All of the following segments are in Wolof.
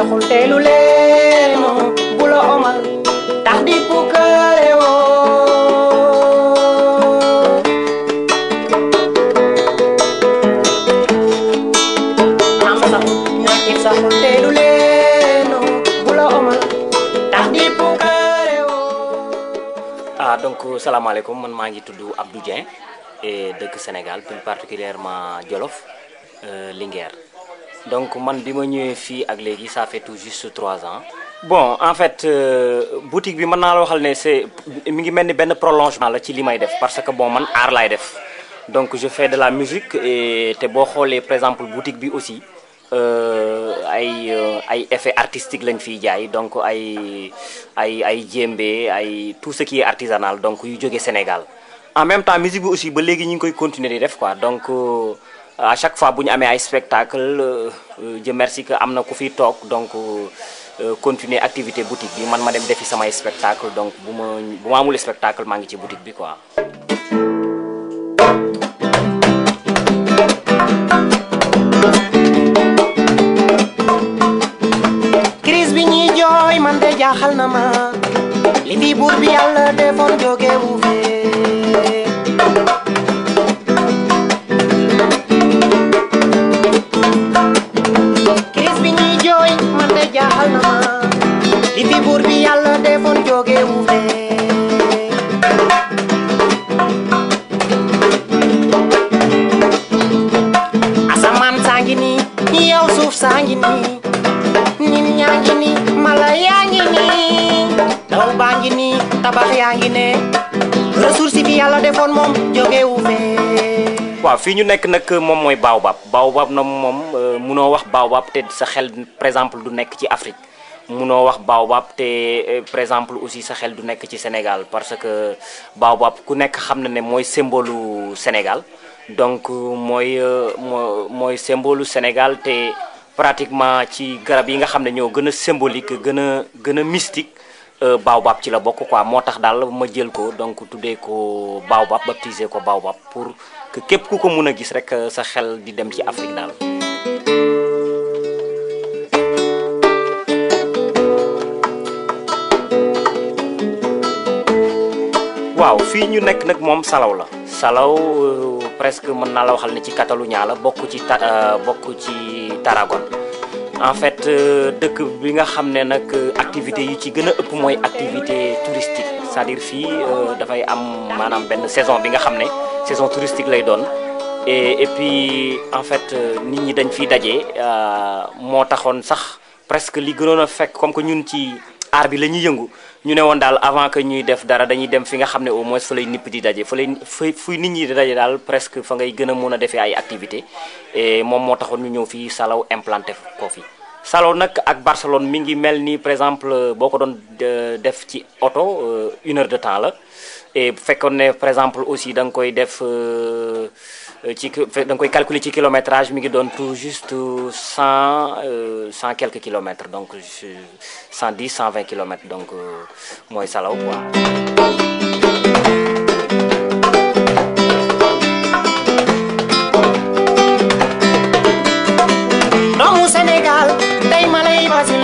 saxul teelu leeno bu la omal tax di pukkare woo am saxul ñàkkit saxul teelu leeno bu la omal tax di pukkare woo donc salaamaaleykum man maa ngi tudd Abdou Dieng et dëkk Sénégal plus particulièrement Jolof Linguère. Donc man bi ma ñëwee fii ak léegi ça fait tout juste 3 ans. Bon en fait boutique bi mën naa la waxal ne c'est mi ngi mel ni benn prolongement la ci li may def parce que bon man art laay def donc je fais de la musique et te boo xoolee par exemple boutique bi aussi ay effets artistiques lañ fiy jaay donc ay djembé ay tout ce qui est artisanal donc yu jóge Sénégal. En même temps musique bi aussi ba léegi ñu ngi koy continuer di def quoi donc à chaque fois bu ñu amee ay spectacle Dieu merci que am na ku fi toog donc continuer activité boutique bi man ma dem defi samay spectacle donc bu ma amul spectacle maa ngi ci boutique bi quoi. crise bi ñuy jooy man de jaaxal na ma li fi buur bi yàlla defoon jóge wu fee jaaxal na ma li fi buur bi yàlla defoon jóge wu fee asamaan saa ngi nii yow suuf saa ngi nii nit ñaa ngi nii mala yaa ngi nii taw baa ngi nii tabax yaa ngi ne ressource bi yàlla defoon moom jóge wu fee. waaw fii ñu nekk nag moom mooy baobab na moom munoo wax baobab te sa xel par exemple du nekk ci Afrique munoo wax baobab te par exemple aussi sa xel du nekk ci Sénégal parce que baobab ku nekk xam na ne mooy symbole Sénégal donc mooy symbole Sénégal te pratiquement ci garab yi nga xam ne ñoo gën a symbolique gën a mystique baobab ci la bokk quoi moo tax daal ma jël ko donc tuddee ko baobab baptisé ko baobab pour que képp ku ko mun a gis rek sa xel di dem ci Afrique daal. waaw fii ñu nekk nag moom Salaw la. Salaw presque mën naa la waxal ne ci Catalunya la bokk ci Tarragone. En fait dëkk bi nga xam ne nag activité yu ci gën a ëpp mooy activité touristique c'est-à-dire fii dafay am maanaam benn saison bi nga xam ne saison touristique lay doon et puis en fait nit ñi dañ fiy daje moo taxoon sax presque li gënoon a fekk comme que ñun ci art bi la ñuy yëngu ñu ne woon daal avant que ñuy def dara dañuy dem fi nga xam ne au moins fa lay nipp di daje fuy nit ñi di daje daal presque fa ngay gën a mën a defee ay activité et moom moo taxoon ñu ñëw fii Salaw implanté ko fi. Salaw nag ak Barcelone mi ngi mel ni par exemple boo ko doon def ci oto 1 heure de temps la et bu fekkoon ne par exemple aussi da nga koy def da nga koy calculer ci kilométrage mi ngi doon tout juste 100 quelques kilomètres donc 110 120 kilomètres donc mooy Salaw quoi. doomu Sénégal tey ma lay basil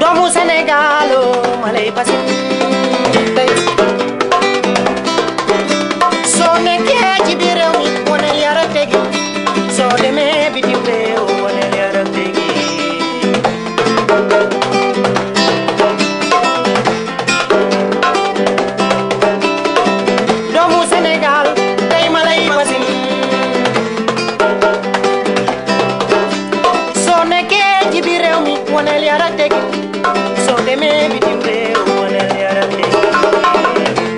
doomu Sénégal ma lay basil tey soo nekkee ci biir réew mi wane yar ak teggin soo demee bitim réew wane yar ak teggin doomu Sénégal tey ma lay basil soo nekkee ci biir réew mi wane yar ak teggin soo demee bitim réew wane yar ak teggin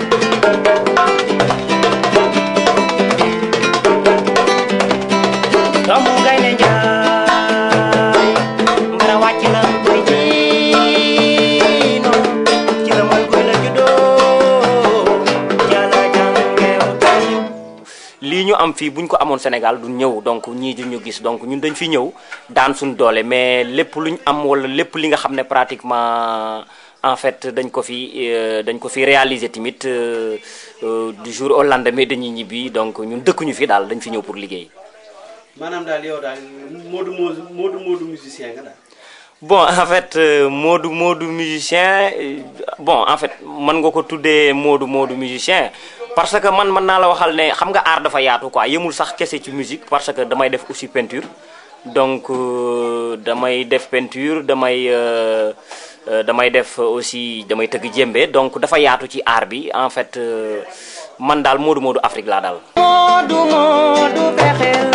doomu Gaynde Njaay mbara wàcc na koy jiino ci la mooy koy la juddoo jala jàngeew tay lii ñu am fii buñ ko amoon Sénégal du ñëw donc ñii du ñu gis donc ñun dañ fi ñëw daan suñ doole mais lépp luñ am wala lépp li nga xam ne pratiquement en fait dañ ko fi réaliser tamit du jour au lendemain dañuy ñibbi donc ñun dëkkuñu fi daal dañ fi ñëw pour liggéey. maanaam daal yow daal Modou musicien nga daal. bon en fait Modou musicien bon en fait mën nga ko tuddee Modou musicien parce que man mën naa la waxal ne xam nga art dafa yaatu quoi yemul sax kese ci musique parce que damay def aussi peinture donc damay def peinture damay def aussi damay tëgg jembe donc dafa yaatu ci art bi en fait man daal Modou Afrique laa daal. Modou fexeel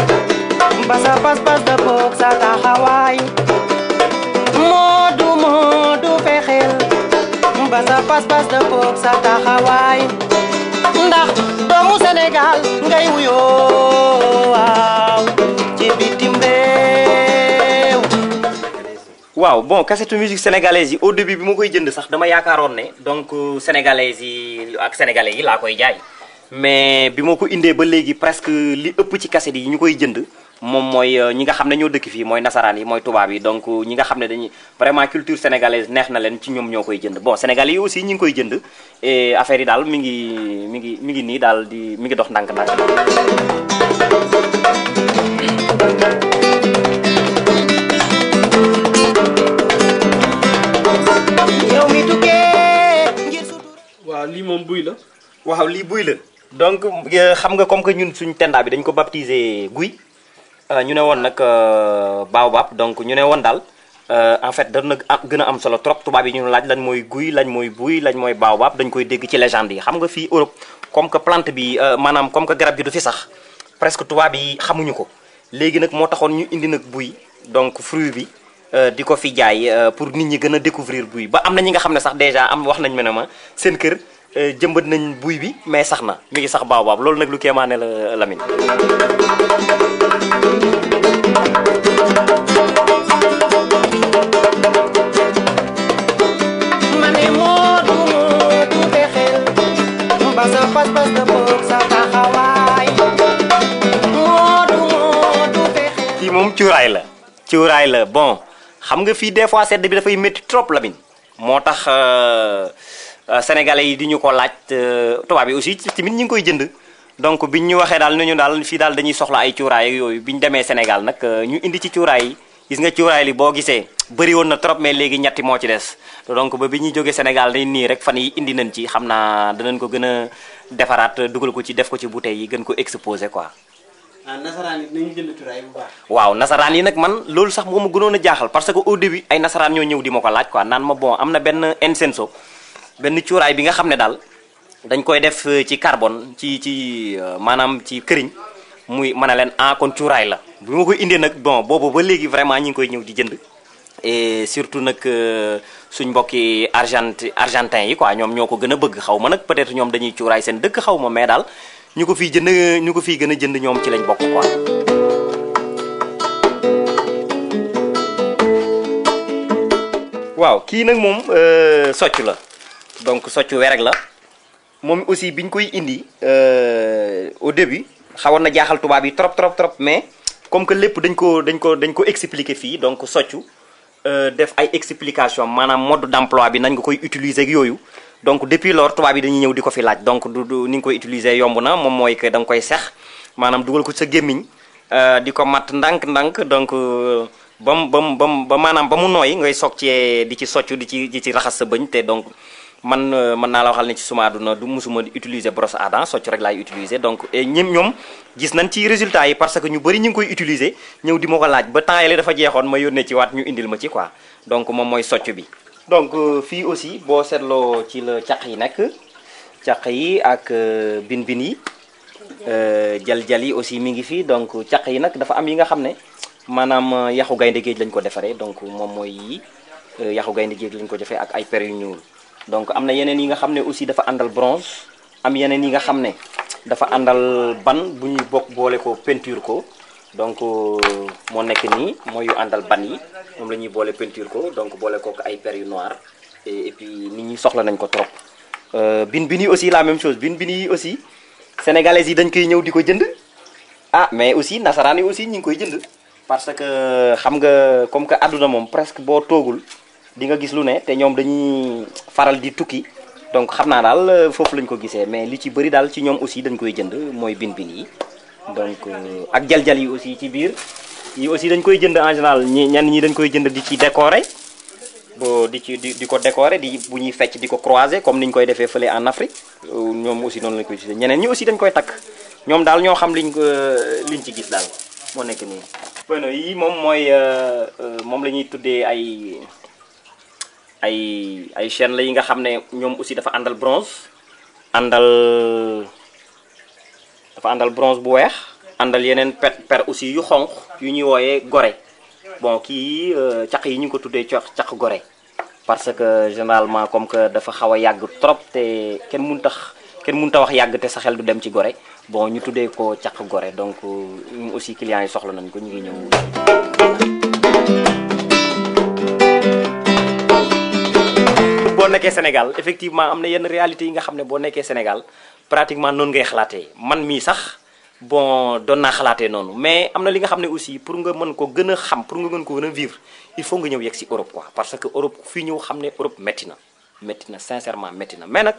ba sa pas-pas da bokk sa taxawaay Modou fexeel ba sa pas-pas da bokk sa taxawaay ndax doomu Sénégal ngay wuyoo waaw ci bitim réew. waaw bon cassette musique sénégalaise yi au début bi ma koy jënd sax dama yaakaaroon ne donc sénégalaises yi ak sénégalais yi laa koy jaay mais bi ma ko indee ba léegi presque li ëpp ci cassette yi ñu koy jënd moom mooy ñi nga xam ne ñoo dëkk fii mooy nasaraan yi mooy tubaab yi donc ñi nga xam ne dañuy vraiment culture sénégalaise neex na leen ci ñoom ñoo koy jënd bon sénégalais yi aussi ñi ngi koy jënd et affaire yi daal mi ngi nii daal di mi ngi dox ndànk-ndànk. waaw lii moom buy la. waaw lii buy la donc xam nga comme que ñun suñ tenda bi dañ ko baptiser guy ñu ne woon nag baobab donc ñu ne woon daal en fait dana gën a am solo trop tubaab yi ñu laaj lañ mooy guy lañ mooy buy lañ mooy baobab dañ koy dégg ci légende yi xam nga fii Europe comme que plante bi maanaam comme que garab gi du fi sax presque tubaab yi xamuñu ko léegi nag moo taxoon ñu indi nag buy donc fruit bi di ko fi jaay pour nit ñi gën a découvrir buy ba am na ñi nga xam ne sax déjà am wax nañ ma ne ma seen kër jëmbat nañ buy bi mais sax na mi ngi sax baobab loolu nag lu kéemaane la Lamine. kii moom cuuraay la bon xam nga fii des fois sedd bi dafay métti trop Lamine moo tax sénégalais yi di ñu ko laaj tubaab yi aussi tamit ñu ngi koy jënd donc biñ ñu waxee daal nañu daal fii daal dañuy soxla ay cuuraay ak yooyu biñ demee Sénégal nag ñu indi ci cuuraay yi gis nga cuuraay li boo gisee bëri woon na trop mais léegi ñetti moo ci des donc ba bi ñuy jógee Sénégal day nii rek fan yi indi nañ ci xam naa danañ ko gën a defaraat dugal ko ci def ko ci bouteille yi gën ko exposé quoi. nasaraan yi dinañu jënd cuuraay bu baax. waaw nasaraan yi nag man loolu sax moo ma gënoon a jaaxal parce que au début ay nasaraan ñoo ñëw di ma ko laaj quoi naan ma bon am na benn incenso benn cuuraay bi nga xam ne daal dañ koy def ci carbone ci maanaam ci këriñ muy mën a leen kon cuuraay la bi ma koy indee nag bon boobu ba léegi vraiment ñi ngi koy ñëw di jënd et surtout nag suñ mbokki argentin yi quoi ñoom ñoo ko gën a bëgg xaw ma nag peut-être ñoom dañuy cuuraay seen dëkk xaw ma mais daal ñu ko fiy gën a jënd ñoom ci lañ bokk quoi. waaw kii nag moom soccu la donc soccu werek la moom aussi biñ koy indi au début xawoon na jaaxal tubaab yi trop mais comme que lépp dañ ko expliquer fii donc soccu def ay explication maanaam mode d'emploi bi nañ nga koy utiliser ak yooyu donc depuis lors tubaab yi dañuy ñëw di ko fi laaj donc du ni nga koy utiliser yomb na moom mooy que da nga koy sex maanaam dugal ko sa gémmiñ di ko matt ndànk donc ba maanaam ba mu nooy ngay soog cee di ci soccu di ci raxas sa bëñ te donc man mën naa la waxal ne ci suma àdduna du musuma utiliser brosse à dents soccu rek laay utiliser donc ñoom gis nañ ci résultat yi parce que ñu bëri ñu ngi koy utiliser ñëw di ma ko laaj ba temps yële dafa jeexoon ma yónnee ci waat ñu indil ma ci quoi donc moom mooy soccu bi. donc fii aussi boo seetloo ci la caq yi nekk caq yi ak bin yi jal yi aussi mi ngi fii donc caq yi nag dafa am yi nga xam ne maanaam yaxu gaynde géej lañ ko defaree donc moom mooy yi yaxu gaynde géej lañ ko defee ak ay per yu ñuul donc am na yeneen yi nga xam ne aussi dafa àndal bronze am yeneen yi nga xam ne dafa àndal ban bu ñuy bokk boole ko peinture ko donc moo nekk nii mooy yu àndal ban yi moom la ñuy boole peinture ko donc boole ko ay per yu noir et puis nit ñi soxla nañ ko trop bin yi aussi la même chose bin yi aussi sénégalais yi dañ koy ñëw di ko jënd mais aussi nasaraan yi aussi ñi ngi koy jënd parce que xam nga comme que àdduna moom presque boo toogul di nga gis lu ne te ñoom dañuy faral di tukki donc xam naa daal foofu lañ ko gisee mais li ci bëri daal ci ñoom aussi dañ koy jënd mooy bin yi donc ak jaljal yi aussi ci biir yi aussi dañ koy jënd en général ñenn ñi dañ koy jënd di ci décorer bo di ko décorer di bu ñuy fecc di ko croiser comme niñ koy defee fële en Afrique ñoom aussi noonu lañ koy gisee ñeneen ñi aussi dañ koy takk ñoom daal ñoo xam liñ ci gis daal moo nekk nii. bueno yi moom mooy moom la ñuy tuddee ay chaîne la yi nga xam ne ñoom aussi dafa àndal bronze àndal bronze bu weex àndal yeneen per aussi yu xonq yu ñuy wooyee gore bon kii caq yi ñu ngi ko tuddee caq gore parce que généralement comme que dafa xaw a yàgg trop te kenn mënut a wax yàgg te sa xel du dem ci gore bon ñu tuddee ko caq gore donc ñun aussi clients yi soxla nañ ko ñu ngi ñëw. boo nekkee Sénégal effectivement am na yenn réalité yi nga xam ne boo nekkee Sénégal pratiquement noonu ngay xalaatee man mii sax bon doon naa xalaatee noonu mais am na li nga xam ne aussi pour nga mën ko gën a xam pour nga mën ko gën a vivre il faut nga ñëw yegg si Europe quoi parce que Europe fii ñëw xam ne Europe métti na sincèrement métti na mais nag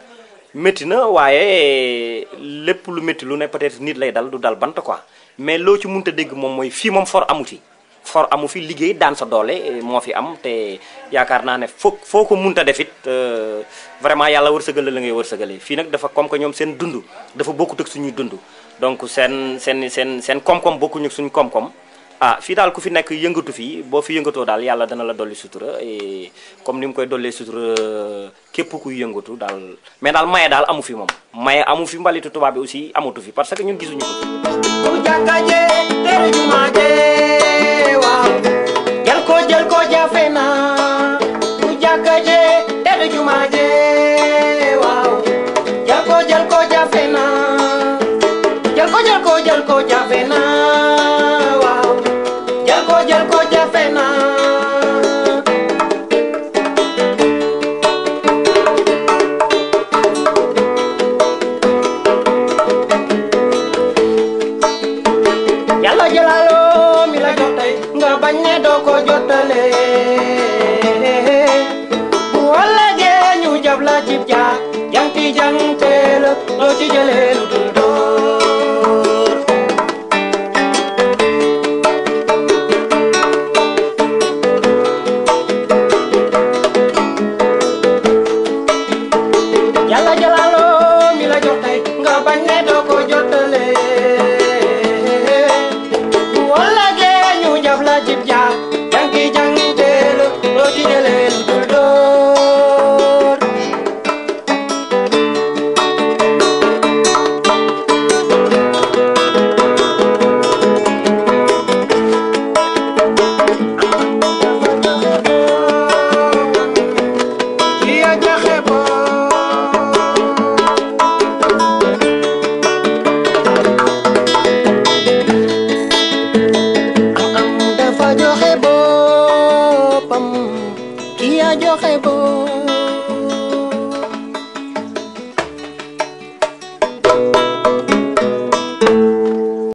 métti na waaye lépp lu métti lu ne peut-être nit lay dal du dal bant quoi mais loo ci mënta dégg moom mooy fii moom for amu fi liggéey daan sa doole moo fi am te yaakaar naa ne foo ko mënta def it vraiment yàlla wërsëgal la ngay wërsëgalee fii nag dafa comme que ñoom seen dund dafa bokkut ak suñuy dund donc seen koom-koom bokkuñu ak suñu koom-koom ah fii daal ku fi nekk yëngatu fii boo fi yëngatoo daal yàlla dana la dolli sutura et comme ni mu koy dollee sutura képp kuy yëngatu daal mais daal maye daal amu fi moom maye amu fi mbalitu tubaab bi aussi amatu fi parce que ñun gisuñu ko. jël ko jafe na